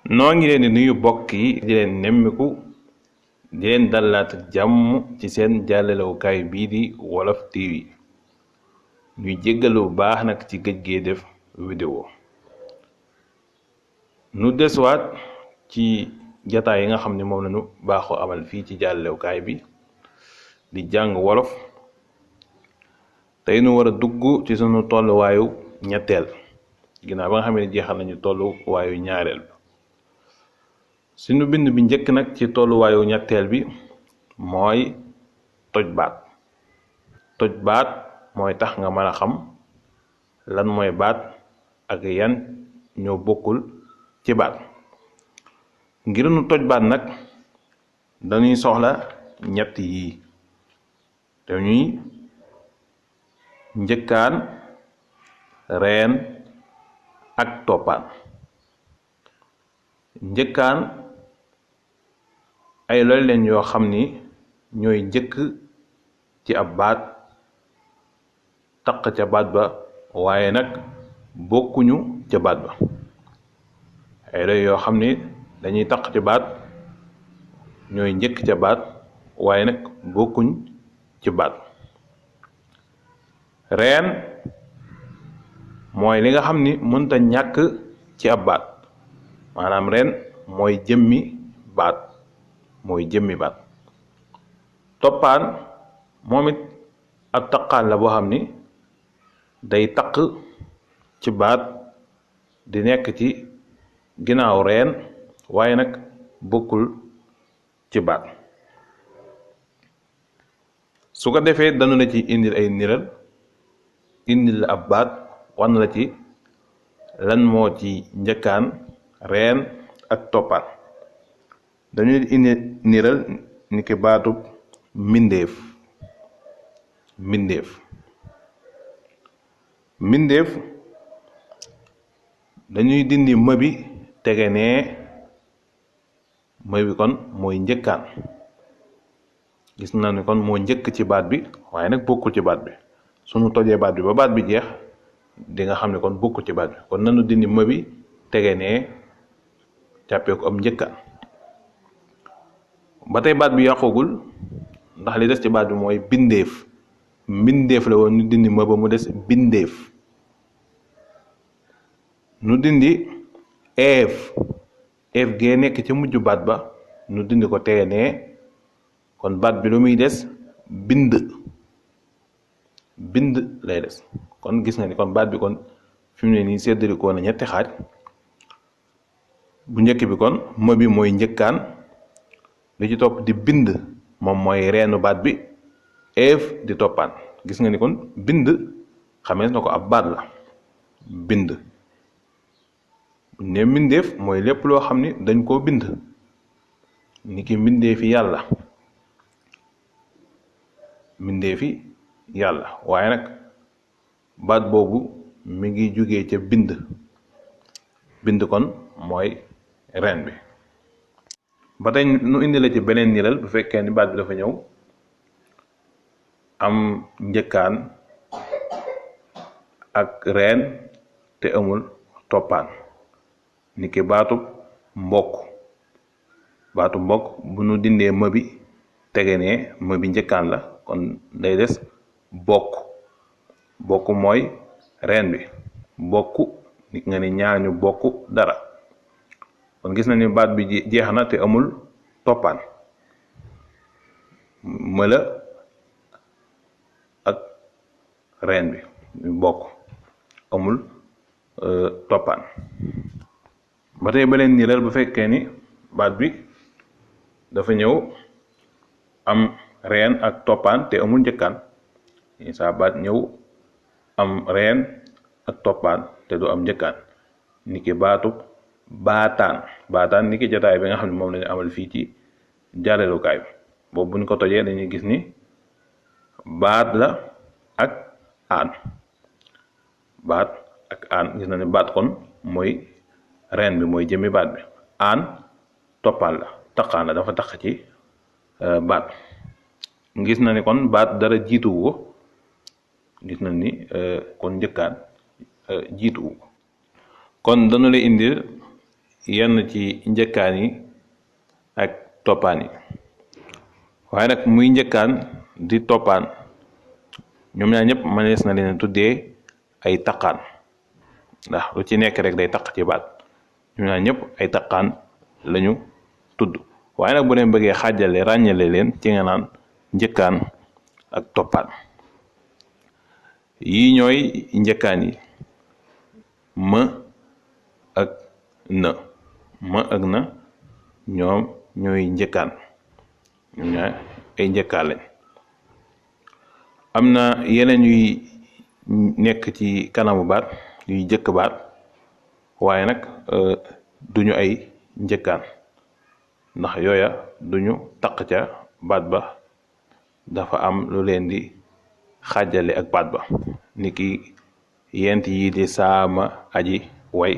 noo ngi leen di nuyu bokk yi di leen nemmiku di leen dalaat jàmm ci seen jàllalewukaay bii di Wolof TV ñuy jéggalu bu baax nag ci gëj gee def vidéo nu desuwaat ci jataay yi nga xam ne moom lañu baaxoo amal fii ci jàllalewukaay bi di jàng wolof tey nu war a dugg ci sunu tolluwaayu ñetteel ginnaaw ba nga xam ne jeexal nañu tolluwaayu ñaareel suñu bind bi njëkk nag ci tolluwaayu ñetteel bi mooy toj baat mooy tax nga mën a xam lan mooy baat ak yan ñoo bokkul ci baat ngir nu toj baat nag dañuy soxla ñett yii te ñuy njëkkaan reen ak toppaan njëkkaan ay lool leen yoo xam ni ñooy njëkk ci ab baat taq ca baat ba waaye nag bokkuñu ca baat ba ay lool yoo xam ni dañuy taq ci baat ñooy njëkk ca baat waaye nag bokkuñ ci baat reen mooy li nga xam ni mënta ñàkk ci ab baat maanaam reen mooy jëmmi baat toppaan moom it ab taqaan la boo xam ni day taq ci baat di nekk ci ginnaaw reen waaye nag bokkul ci baat su ko defee danu la ci indil ay niral indil la ab baat wan la ci lan moo ci njëkkaan reen ak toppaan dañuy indi niral ni ki baatub mbindeef dañuy dindi mëbi tege nee mëbi kon mooy njëkkaan gis na ni kon moo njëkk ci baat bi waaye nag bokkul ci baat bi sunu tojee baat bi ba baat bi jeex di nga xam ne kon bokkul ci baat bi kon nanu dindi mëbi tege nee jàppee ko am njëkkaan ba tey baat bi yàqugul ndax li des ci baat bi mooy mbindeef la woon ñu dindi ma ba mu des bindeef nu dindi eef gee nekk ci mujj baat ba nu dindi ko tege nee kon baat bi lu muy des bind lay des kon gis nga ni kon baat bi kon fi mu ne nii séddalikoo na ñetti xaaj bu njëkk bi kon ma bi mooy njëkkaan li ci topp di bind moom mooy reenu baat bi eef di toppaan gis nga ni kon bind xamees na ko ab baat la bind bu ne mbindeef mooy lépp loo xam ni dañ koo bind ni ki mbindeefi yàlla waaye nag baat boobu mi ngi jógee ca bind kon mooy reen bi ba tey nu indi la ci beneen niral bu fekkee ni baat bi dafa ñëw am njëkkaan ak reen te amul toppaan niki baatub mbokk bu nu dindee mëbi tege nee mëbi njëkkaan la kon day des bokk mooy reen bi bokk nit nga ni ñaañu bokk dara kon gis na ni baat bi jeex na te amul toppaan mëla ak reen bi ñu bokk amul toppaan ba tey beneen niral bu fekkee ni baat bi dafa ñëw am reen ak toppaan te amul njëkkaan saa baat ñëw am reen ak toppaan te du am njëkkaan niki baatub baataan niki jotaay bi nga xam ne moom lañu amal fii ci jàllelukaay bi boobu buñ ko tojee dañuy gis ni baat la ak aan gis na ni baat kon mooy reen bi mooy jëmmi baat bi aan toppaan la taqaan la dafa taq ci baat gis na ni kon baat dara jiituwu ko gis na ni kon njëkkaan jiituwu ko kon dana lay indil yenn ci njëkkaan yi ak toppaan yi waaye nag muy njëkkaan di toppaan ñoom ñaar ñëpp mënees na leen tuddee ay taqaan ndax lu ci nekk rek day taq ci baat ñoom ñaar ñëpp ay taqaan lañu tudd waaye nag bu leen bëggee xàjjale ràññale leen ci nga naan njëkkaan ak toppaan yi ñooy njëkkaan yi më ak na ma ak na ñoom ñooy njëkkaan ñoom ñaar ay njëkkaan lañ am na yeneen yuy nekk ci kanamu baat yuy jëkk baat waaye nag duñu ay njëkkaan ndax yooya duñu taq ca baat ba dafa am lu leen di xàjjale ak baat ba niki yent yi di saama aji way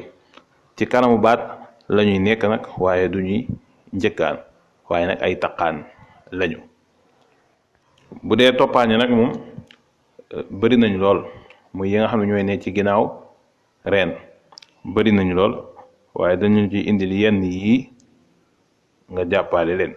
ci kanamu baat lañuy nekk nag waaye duñuy njëkkaan waaye nag ay taqaan lañu bu dee toppaan yi nag moom bari nañu lool muy yi nga xam ne ñooy ne ci ginnaaw reen bari nañu lool waaye dañu ci indil yenn yi nga jàppale leen